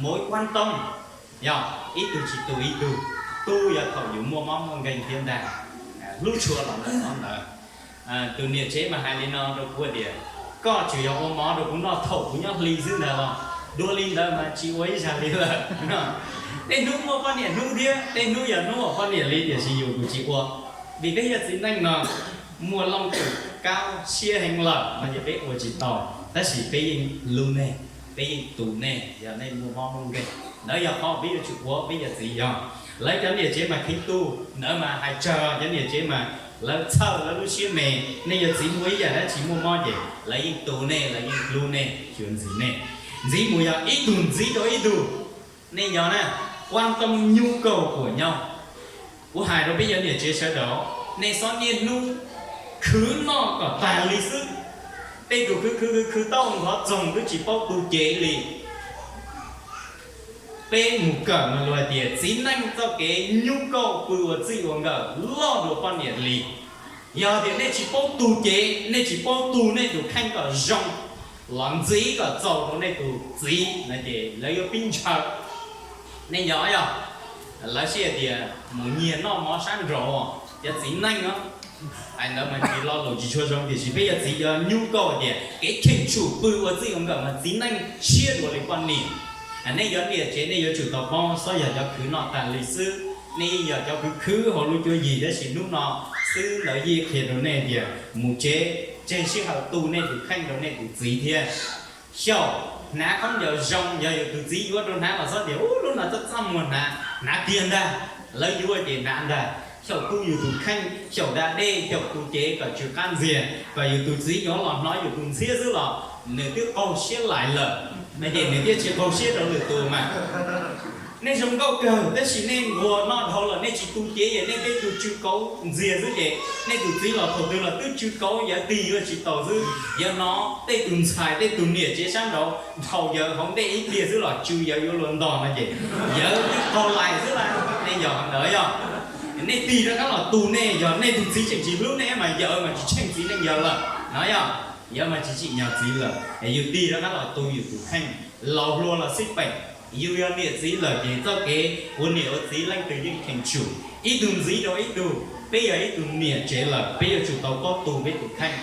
Mối quan tâm, yog ib tug tsis tu ib tug, tu yog thaum yus muaj mob muaj nkeeg thiab ntag. Hlub tshua los ntawm qhov ntawd. Tus niam tsev mas hais li no rau kuv tias, koj tsuas yog ua mov rau kuv noj thaum kuv nyob hli xwb ntag los, dua li ntawd mas tsis ua ib zag li lawm. Tej hnub muaj poj niam hnub thiab tej hnub yog hnub poj niam li, tiam sis yus kuj tsis ua. Vim peb yog txiv neej no, muaj looj twm kaub siab heev lawm no ces peb ua tsis tau, tab sis peb yeej hlub nej, peb yeej tu nej yog nej muaj mob muaj nkeeg. Ntawd yog qhov peb yuav tsum ua, peb yog txiv yog. Lawv cov niam tsev mas kheev tu, ntawd mas hais tsawg cov niam tsev mas lawv txhawj lawv lub siab me. Nej yog txiv muaj ib yam dab tsi muaj mob ces lawv yeej tu nej, lawv yeej hlub nej, tsis ntxiv nej. Ntxiv mus yog ib tug ntxiv rau ib tug. Nej nyob na, quan tâm nhu cầu của nhau. Kuv hais rau peb cov niam tsev sawv daws, nej txhob niaj hnub khwv noj kom tag li xwb. Tej tus khwv khwv khwv khwv tau nqhov txoog twb tsis paub tu cev li. Peb mus kawm mas luag hais tias txiv neej txoj kev nhu cầu pw ua txij ua nkawm loj dua poj niam li. Yog tias nej tsis paub tu cev, nej tsis paub tu nej tus kheej kom zoo los ntxiv kom txaus rau nej tus txiv no ces lawv yuav pib ntshaw. Nej nyob yog, lawv sib hais tias mus nyiag noj mov sab nraud, cov txiv neej os. Hais ntawd mas tsis lo lus tsis tshua zoo, tiam sis peb yog txiv cov nhu cầu tias kev cheem tsum pw ua txij ua nkawm mas txiv neej siab dua li poj niam. Nej yog niam tsev nej yuav tsum tau paub, txhob yog cov khwv noj tag li xwb. Nej yeej yog cov khwv khwv hauv lub cuab yig, tab sis hnub no xwb ntawd yeej qhia rau nej tias mus tsev tseg sij hawm tu nej tus kheej rau nej tus txiv thiab. Xyaum, hnav khaub ncaws zoo, yog yus tus txiv yuav rau hnav los txhob tias ub lub no txaj txaj muag, hnav, hnav kiag ntag. Lawv yuav ces hnav ntag. Xyaum tu yus tus kheej, xyaum da dej, xyaum tu cev kom tsw qab ntxiag, kom yus tus txiv yuav los hnov yus tus ntxhiab xwb los nws twb qaug siab lais lawm no ces nws thiaj tsis qaug siab rau lwm tus mas. Nej zoo nkauj kawg tab sis nej nquag noj dhau los nej tsis tu cev, yog nej tej tug tsw kauv ntxiag xwb ces nej tus txiv los thaum twg los twb tsw kauv, yav tig yuav tsis taus xwb. Yog no tej tus ntxhais tej tus niam tsev sab nraud dhau yawg hauv ntej ib pliag xwb los tsw yawg yuav luag ntog no ces yawg twb qaug lais xwb las. Nej yog ntawd yog, nej tig rov qab los tu nej, yog nej tus txiv tseem tsis hlub nej mas yawg mas tsis tsheej txiv neej yawg lawm no yog, yawg mas tsis tsim nyog txiv lawm. Yus tig rov qab los tu yus tus kheej, laus hluas los xij peem. Yus yog niam txiv lawm ces txoj kev ua niam ua txiv leej twg yeej cheem tsum, ib tug ntxiv rau ib tug. Peb yog ib tug niam tsev lawm peb yuav tsum tau paub tu peb tus kheej,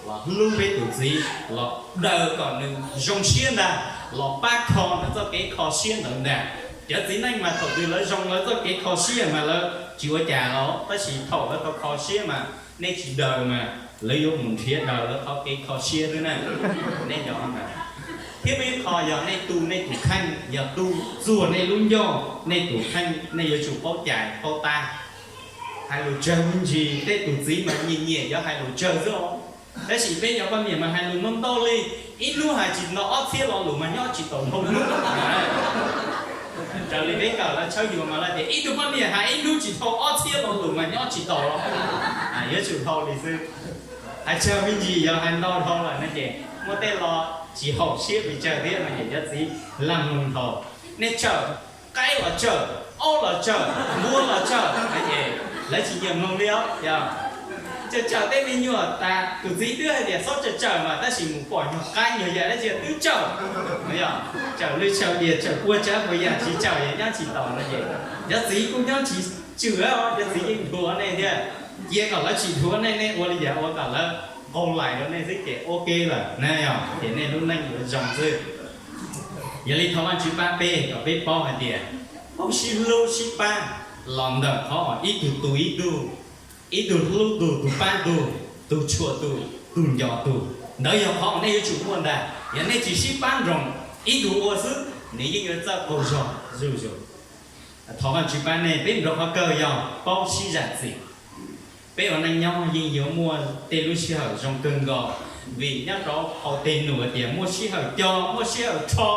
los hlub peb tus txiv, los daws kom nws zoo siab ntag, los pab kho nws txoj kev kho siab ntawd ntag. Cov txiv neej mas thaum twg lawv zoo lawv txoj kev kho siab mas lawv tsis ua cas los, tab sis thaum lawv tau kho siab mas nej tsis daws mas lawv yuav mus nrhiav daws lawv qhov kev kho siab xwb na. Nej nco ntawd. Thiab peb qho yog nej tu nej tus kheej, yog tu txuag nej lub ncauj, nej tus kheej nej yuav tsum paub cais paub tab. Hais lus tsawg me ntsis, tej tus txiv mas nyiam nyiam cov hais lus tsawg xwb os. Tab sis peb cov poj niam mas hais lus ntau ntau li, ib hnub hais tsis tau ob txhiab lo lus mas nyob tsis taus dhau hnub. Raws li peb kawm lawv tshawb yuav mas lawv tias ib tug poj niam hais ib hnub tsis dhau ob txhiab lo lus mas nyob tsis taus los, yuav tsum dhau li xwb. Hais tsawg me ntsis, yog hais ntau dhau lawm no ces muaj tej lo tsis haum siab pes tsawg thiab no ces cov txiv laj mloog dhau. Nej tsawm, qaib los tsawm, aub los tsawm, npua los tsawm no ces lawv tsis nyiam mloog li os. Yog tsawm tsawm tej me nyuam tas tus txiv twb hais tias txhob tsawm tsawm mas tab sis mus pom nyuag qaib nyuag yam dab tsi twb tsawm. Yog tsawm lwj tsawm liam tsawm kua tsawb puas yam tsis tsawm es nyob tsis taus no ces cov txiv kuj nyob tsis tswm os, cov txiv yeej dhuav nej thiab. Cia kom lawv tsis dhuav nej, nej ua li cas ua kom lawv qaug lais rau nej xwb ces ok lawm na yog, ces nej lub neej yuav zoo xwb. Yog li thov Vajtswv pab peb kom peb paub hais tias paub sib hlub sib pab los ntawm qhov ib tug tu ib tug, ib tug hlub tug, tug pab tug, tug tshua tug, tug nco tug. Ntawd yog qhov uas nej yuav tsum muaj ntag. Yog nej tsis sib pab nroos, ib tug ua xwb, nws yeej yuav txawj qaug zog zuj zus. Thov Vajtswv pab nej, peb nrog qhov kawg yog paub sib zam txim. Peb ua neej nyob yeej yuav muaj tej lub sij hawm zoo kawg nkaus, vim nyob rau hauv tej num tias muaj sij hawm co, muaj sij hawm rho,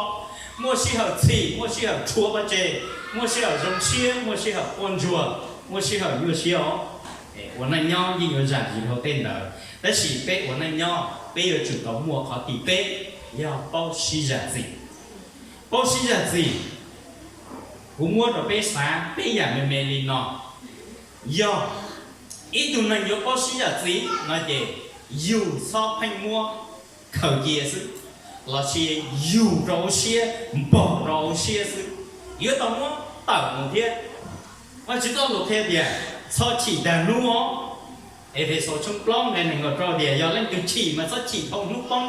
muaj sij hawm txhim, muaj sij hawm rhuav pov tseg, muaj sij hawm zoo siab, muaj sij hawm quaj ntsuag, muaj sij hawm nyuaj siab os. Ua neej nyob yeej yuav zam txim rau tej ntawd, tab sis peb ua neej nyob peb yuav tsum tau muaj qhov tim peb, yog paub sib zam txim. Paub sib zam txim, kuv muab rau peb xav peb yam me me li no. Yog ib tug neeg yuav paub sib zam txim no ces yus txhob pheej muab khaws cia xwb, lossis yus rau hauv siab, npog rau hauv siab xwb, yuav tau muab tawm mus thiab. Vajtswv txoj lus qhia tias txhob chim tag hnub os. Efexus tshooj plaub nqe nees nkaum rau tias yog leej twg chim mas txhob chim thaum hnub poob,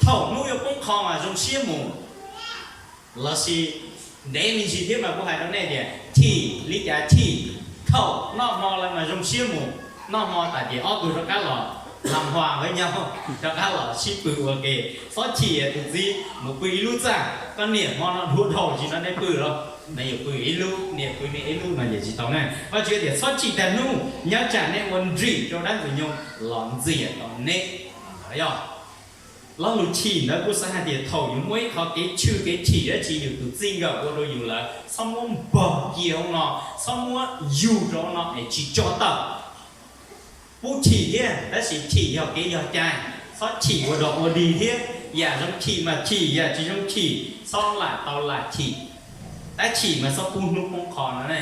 thaum hnub yuav poob qho mas zoo siab mus. Lossis ntev me ntsis thiab mas kuv hais rau nej tias chim li cas chim, thaum noj hmo lawm mas zoo siab mus. Noj hmo tas ces ob tug rov qab los, noj hmo lawm nyob rov qab los sib pw ua ke. Txhob chim tus txiv mus pw ib lub txaj, koj niam hmo no dhuav dhau tsis nrog nej pw los, nej yuav pw ib lub, niam pw niam ib lub no ces tsis tau na. Vajtswv tias txhob chim tag hnub, nyob tsam nej ua nrim rau dab ntxwg nyoog los ntxias tau neb. Lo lus chim ntawd kuj xav hais tias thaum yus muaj ib qho kev tshwj kev chim dab tsi yus tus txij nkawm ua rau yus lawm, txhob muab npog cia hauv no, txhob muab yug rau hauv no es tsis tso tawm. Pub chim thiab, tab sis chim yog kev yog cai, txhob chim ua dog ua dig thiab. Yam zoo chim mas chim, yam tsis zoo chim txhob lam tau lam chim. Tab chim mas txhob pub hnub poob qho no ne.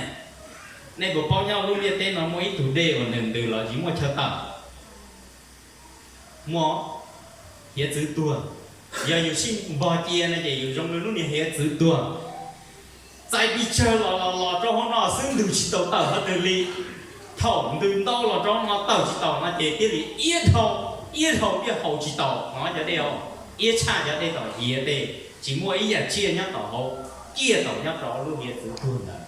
Nej puas paub nyob lub ntiaj teb no muaj ib tug dej uas nws ntws los tsis muaj chaw tawm? Muaj, hiav txwv tuag. Yog yus sib npog cia no ces yus zoo li lub niag hiav txwv tuag. Txais pes tsawg los los los rau hauv no xwb ntws tsis tau tawm qhov twg li. Thaum ntws ntau los rau hauv no tawm tsis tau no ces thiaj li iab dhau, iab dhau thiaj haus tsis tau no cov dej os. Iab tshaj cov dej tom hiav tej, tsis muaj ib yam tsiaj nyob tom hauv, ciaj tau nyob rau lub hiav txwv tuag ntawd.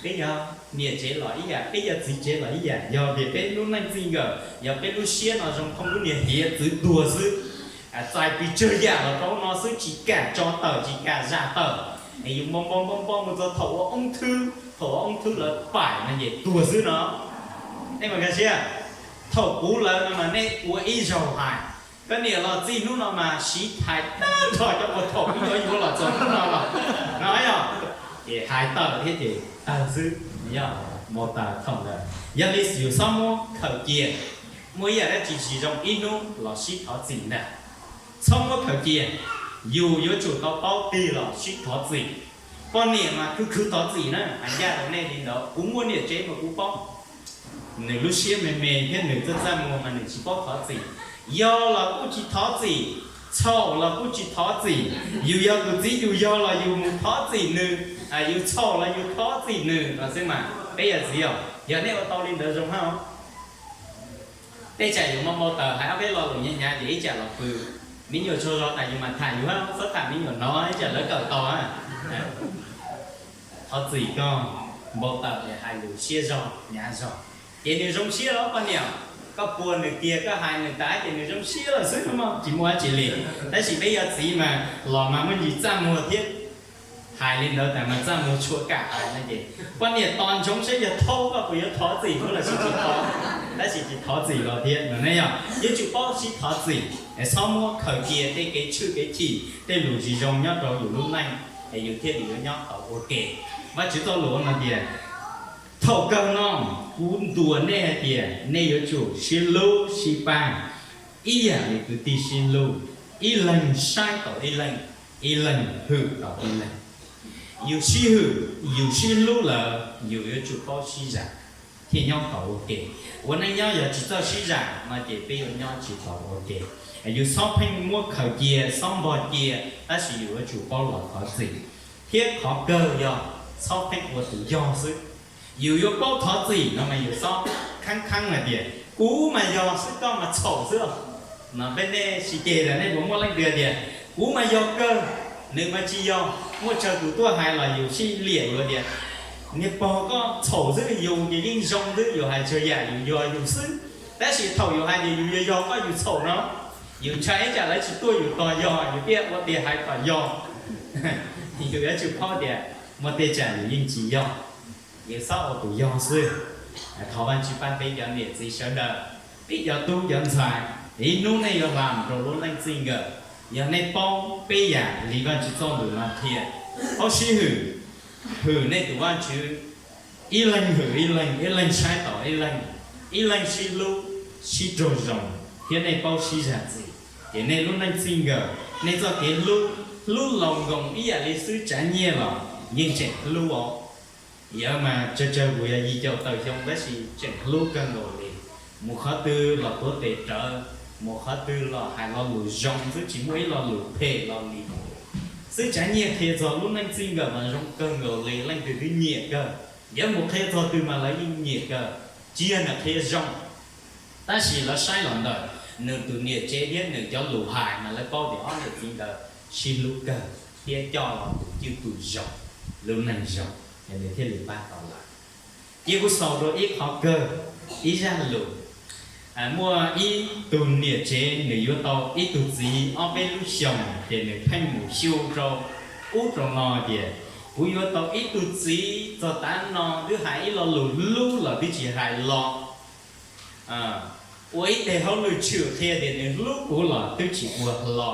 Peb yog niam tsev los ib yam, peb yog txiv tsev los ib yam, yog tias peb lub neej txij nkawm, yog peb lub siab no zoo thooj lub niag hiav txwv tuag xwb. Txais pes tsawg yam los rau hauv no xwb tsis kam tso tawm tsis kam zam tawm. Es yus npog npog npog npog mus txog thaum ua oob thwb, thaum ua oob thwb lawv paim no ces tuag xwb no. Nej mas nkag siab, thaum kuv lawv no mas nej ua ib zaug hais, koj niam los txij hnub no mas siv hais tag nrho cov uas thaum kuv yuav yuav los txog hnub no los, no yog, ces hais tawm thiab ces tawg xwb, yog mus tawm thaum ntawd. Yog li yus txhob muab khaws cia. Muaj ib yam dab tsi tsis zoo ib hnub los sib thov txim ntag. Txhob muab khaws cia, yus yuav tsum tau paub tig los sib thov txim. Poj niam mas khwv khwv thov txim na, hais ncaj rau nej li ntawd, kuv muaj niam tsev mas kuv paub. Nws lub siab me me thiab nws txaj txaj muag mas nws tsis paub thov txim. Yog los kuj tsis thov txim, txhaum los kuj tsis thov txim. Yus yog tus txiv yus yog los yus mus thov txim nws, yus txhaum los yus thov txim nws no xwb mas. Peb yog txiv os, yog nej ua tau li ntawd zoo hab. Tej tsam yus mus npau taws hais ob peb lo lus hnyav hnyav ces ib tsam los pw, me nyuam tsaug zog tas yus mas tham yus hab, txhob tham me nyuam no ib tsam lawv kawm tau. Thov txim koj, npau taws es hais lus siab zog hnyav zog, ces nws zoo siab los poj niam. Koj puag nws kiag koj hais nws tas ces nws zoo siab lawm xwb no mog, tsis muaj dab tsi li. Tab sis peb yog txiv mas los mas muaj ntsis txaj muag thiab, hais li ntawd tas mas txaj muag tshua kam hais no ces poj niam tos ntsoov saib yog thaub koj puas yuav thov txim thiab los sis tsis thov, tab sis tsis thov txim los thiab no ne. Yog yuav tsum paub sib thov txim, es txhob muab khaws cia tej kev tshwj kev chim, tej lus tsis zoo nyob rau yus lub neej, es yus thiaj li yuav nyob tau ua ke. Vajtswv txoj lus no tias, thaum kawg no kuv ntuas nej hais tias nej yuav tsum sib hlub sib pab, ib yam li kwv tij sib hlub, ib leeg saib taus ib leeg, ib leeg hwm taus ib leeg. Yus sib hwm, yus sib hlub lawm yus yuav tsum paub sib zam thiaj nyob tau ua ke. Ua neej nyob yog tsis txawj sib zam no ces peb yuav nyob tsis tau ua ke. Yus txhob pheej muab khaws cia, txhob npog cia, tab sis yus yuav tsum paub los thov txim. Thiab qhov kawg yog txhob pheej ua tus yog xwb. Yus yuav paub thov txim no mas yus txhob kheeb kheeb hais tias kuv mas yog xwb koj mas txhaum xwb os. No peb nej sib ceg lawm nej puas muaj leej twg tias kuv mas yog kawg, nws mas tsis yog? Muaj tsawg tus tuaj hais los yus sib liam yus tias niag pog koj txhaum xwb, yus ces yeej zoo xwb, yus hais tsawg yam yus yog yus xwb. Tab sis thaum yus hais tias yus yog yog koj yus txhaum no, yus ntshai ib tsam lawv tsis tuaj yus tos yog, yus thiaj ua tiag hais kom yog. Yus yuav tsum paub tias muaj tej tsam yus yeej tsis yog, yus txhob ua tus yog xwb. Thov Vajtswv pab peb cov niam txiv sawv daws, peb cov tub cov ntxhais, ib hnub nej yuav hla mus rau lub neej txij nkawm, yog nej paub peb yam li Vajtswv txoj lus no qhia, paub sib hwm, hwm nej tus Vajtswv, ib leeg hwm ib leeg, ib leeg saib taus ib leeg, ib leeg sib hlub, sib raug zoo, thiab nej paub sib zam txim, ces nej lub neej txij nkawm, nej txoj kev hlub, hlub laus nkoos ib yam li xwb tsav nyiaj los yeej tseem hlub os. Yog mas tsawg tsawg kuv yog yim caum tawm xyoo tab sis tseem hlub kawg nkaus li. Mus qhov twg los tuav tes rawv, mus qhov twg los hais lo lus zoo xwb tsis muaj ib lo lus phem lo li. Xwb tsav nyiaj qhia txog lub neej txij nkawm mas zoo kawg nkaus li, leej twg twb nyiam kawg. Yuav mus qhia txog twg mas lawv yeej nyiam kawg, tsis yog nws qhia zoo. Tab sis lawv saib los ntawm nws tus niam tsev thiab nws cov lus hais mas lawv paub tias ob niam txiv ntawd sib hlub kawg thiab coj los tus cwj pwm zoo, lub neej zoo, es nws thiaj li pab tau lawv. Ces kuv xaus rau ib qhov kawg, ib zaj lus, muaj ib tug niam tsev nws yuav tau ib tug txiv ob peb lub xyoos ces nws pheej mus xyu rau ub rau no tias, kuv yuav tau ib tug txiv txog tav no twb hais ib lo lus hlub los twb tsis hais los ua ib teg hauj lwm tshwm qhia tias nws hlub kuv los twb tsis ua hlo.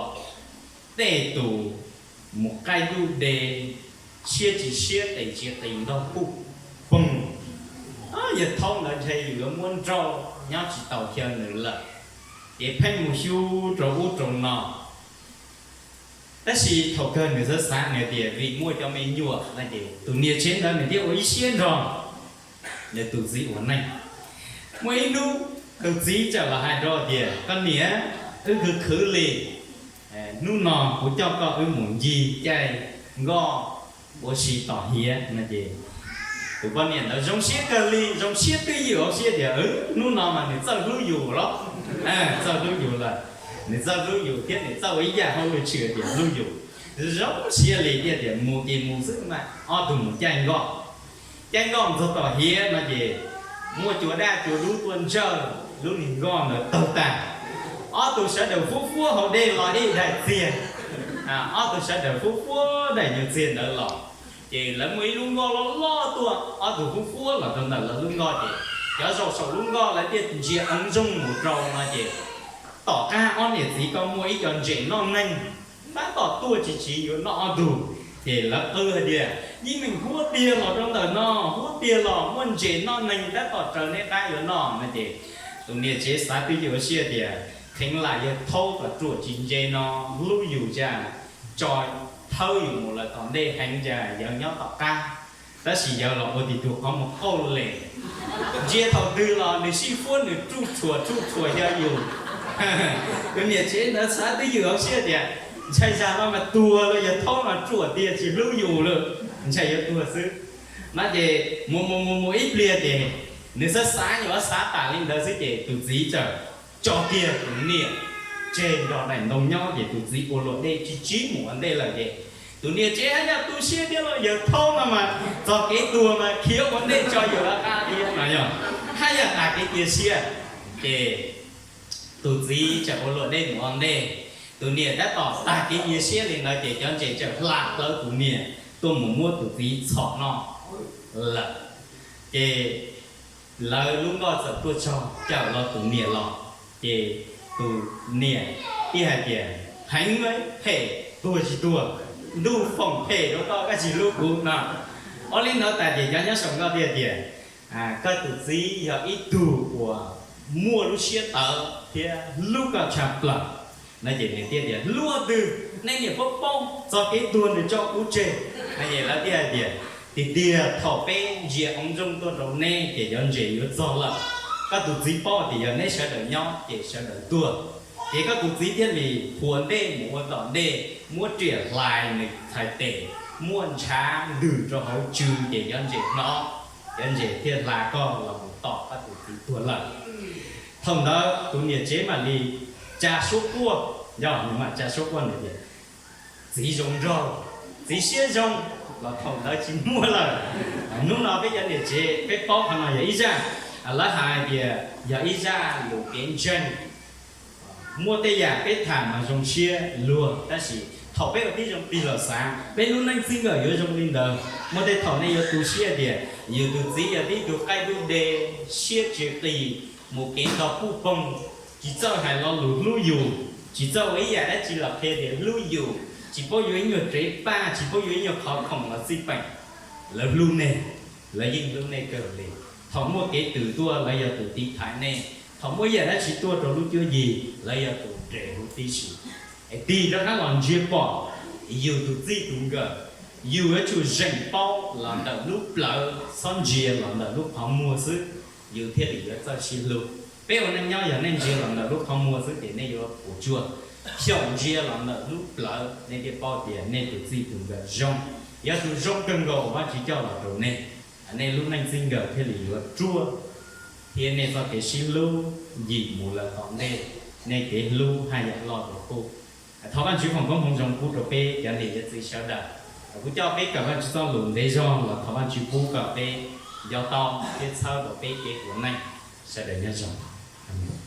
Tej tus mus qaij duj de, siab tsis siab tes tsis qis ntog puj poog. Yawg thaub ntawd ntshe yus yuav muab nrauj nyob tsis taus xyaw nws lawm, ces pheej mus xyu rau ub rau no. Tab sis thaum kawg nws xav xav nws tias vim muaj cov me nyuam no ces tus niam tsev ntawd nws thiaj ua ib siab nrog nws tus txiv ua neej. Muaj ib hnub tus txiv txawm los hais rau tias, koj niam, wb khwv khwv li, hnub no kuv coj koj wb mus ncig caij nkoj ua si tom hiav no ces tus poj niam ntawd zoo siab kawg li, zoo siab twj ywm hauv siab tias hnub no mas nws txawj hlub yus los, txawj hlub yus lawm, nws txawj hlub yus thiab nws txawj ua ib yam hauj lwm tshwm tias hlub yus. Zoo siab li thiaj tias mus ces mus xwb mas ob tug mus caij nkoj. Caij nkoj mus txog tom hiav no ces muaj cua daj cua dub tuaj ntsawj lub niag nkoj ntawd taug tag. Ob tug sawv daws fuab fuab hauv dej los ib daim txiag, ob tug sawv daws fuab fuab daim nyuag txiag ntawd los. Ces lawv muaj ib lub nkoj loj loj tuaj, ob tug fuab fuab los rau ntawm lawv lub nkoj ces cov zaum saum lub nkoj lawv thiaj ntsia oo ntsoog mus rau no ces tom qab ob niam txiv ko muaj ib co ntses noj neeg tab tom tuaj tsis tsiv yuav noj ob tug. Ces lawv qw hais tias, yij meem huab tiag los rau ntawm no, huab tiag los muaj ntses noj neeg tab tom raws neb qab yuav noj no ces tus niam tsev xav twj ywm siab tias kheev lam yawg thaub kom ruam tsis ntse no hlub yus cas tso thawb yus mus lawm tom ntej heev cas yawg nyob tom qab. Tab sis yawg los ua tib tug qhov muag qauj les, ntsia thaum twg los nws sib fuab nws ruj rhuam ruj rhuam xyaw yus. Tus niam tsev ntawd xav twj ywm hauv siab tias ntshai zag no mas tuag los yawg thaub no ruam tiag tsis hlub yus lawm, ntshai yuav tuag xwb. No ces mus mus mus mus ib pliag ces nws xav xav nyuam xav tas li ntawd xwb ces tus txiv txawm tso kiag tus niam tseg nrog daim ntoo nyob ces tus txiv ua luam dej tsis tsiv mus ua ntej lawm ces tus niam tsev haj yam tu siab thiab los yawg thaub no mas txog kev tuag mas khiav ua ntej tso yus lawv qab thiab no yog haj yam tas kev cia siab. Ces tus txiv txawm ua luam dej mus ua ntej, tus niam tab tom tag kev cia siab li ntawd ces cov ntses txawm hla plawv tus niam tuaj mus muab tus txiv txhom noj lawm. Ces lawv lub nkoj txawm tuaj txog cawm los tus niam los, ces tus niam thiaj hais tias, heev phem tuag tsis tuag, ntuj foom phem rau koj koj tsis hlub kuv no. Ua li ntawd tas ces cov nyob saum nkoj thiaj tias, koj tus txiv yog ib tug uas muaj lub siab tawv thiab hlub koj tshaj plaws no ces nws thiaj tias, hlub twg, nej niam paub paub, txog kev tuag nws tso kuv tseg no ces lawv thiaj hais tias, tiag tiag thaum peb ntsia oo ntsoog tuaj rau neb ces cov ntses yuav txog lawm. Koj tus txiv paub tias yog neb sawv daws nyob ces sawv daws tuag. Ces koj tus txiv thiaj li ua ntej mus ua tom ntej, muab riam hlais nws txhais tes, muab ntshav ntws rau hauv tsw ces cov ntses hnov, cov ntses thiaj hla koj los mus tom koj tus txiv tuag lawm. Thaum ntawd tus niam tsev mam li tsa suab quaj, yog nws mam tsa suab quaj nws tias, txiv zoo nraug, txiv siab zoo los thaum ntawd tsis muaj lawm. Hnub no peb cov niam tsev peb paub qhov no yog ib zaj, lawv hais tias yog ib zaj lus kev ntseeg. Muaj tej yam peb tham mas zoo siab luag, tab sis thaum peb ua tib zoo tig los xav, peb lub neej txij nkawm yuav zoo li ntawd. Muaj tej thaum nej yuav tu siab tias yus tus txiv yog tib tug qaij duj de, siab tsis qis, mus kev ntog puj poog, tsis txawj hais lo lus hlub yus, tsis txawj ua ib yam dab tsi los qhia tias hlub yus, tsis paub yuav ib nyuag tsev paj, tsis paub yuav ib nyuag qhov khoom los txij peem. Lawv hlub nej, lawv yeej hlub nej kawg li. Thaum muaj kev tws tuaj lawv yog tus tiv thaiv nej, thaum muaj ib yam dab tsi tuaj rau lub cuab yig lawv yog tus nres huv tib si. Es tig rov qab los ntsia pom yus tus txij tus nkawm, yus yuav tsum zeem paub los ntawm lub plawv, txhob ntsia los ntawm lub qhov muag xwb, yus thiaj li yuav txawj sib hlub. Peb ua neej nyob yog nej ntsia los ntawm lub qhov muag xwb ces nej yuav puas tsuaj. xyaum ntsia los ntawm lub plawv, nej thiaj paub tias nej tus txij tus nkawm zoo. Yog tus zoo kawg nkaus Vajtswv coj los rau nej, nej lub neej txij nkawm thiaj li yuav ruaj, thiab nej txoj kev sib hlub yim mus lawm tom ntej, nej kev hlub haj yam loj dua qub. Thov Vajtswv foom koob hmoov zoo pub rau peb cov niam cov txiv sawv daws. Kuv coj peb kawm Vajtswv txoj lus ntev zog los thov Vajtswv pub kom peb nco tau thiab txhawb rau peb kev ua neej. Sawv daws nyob zoo. Amees.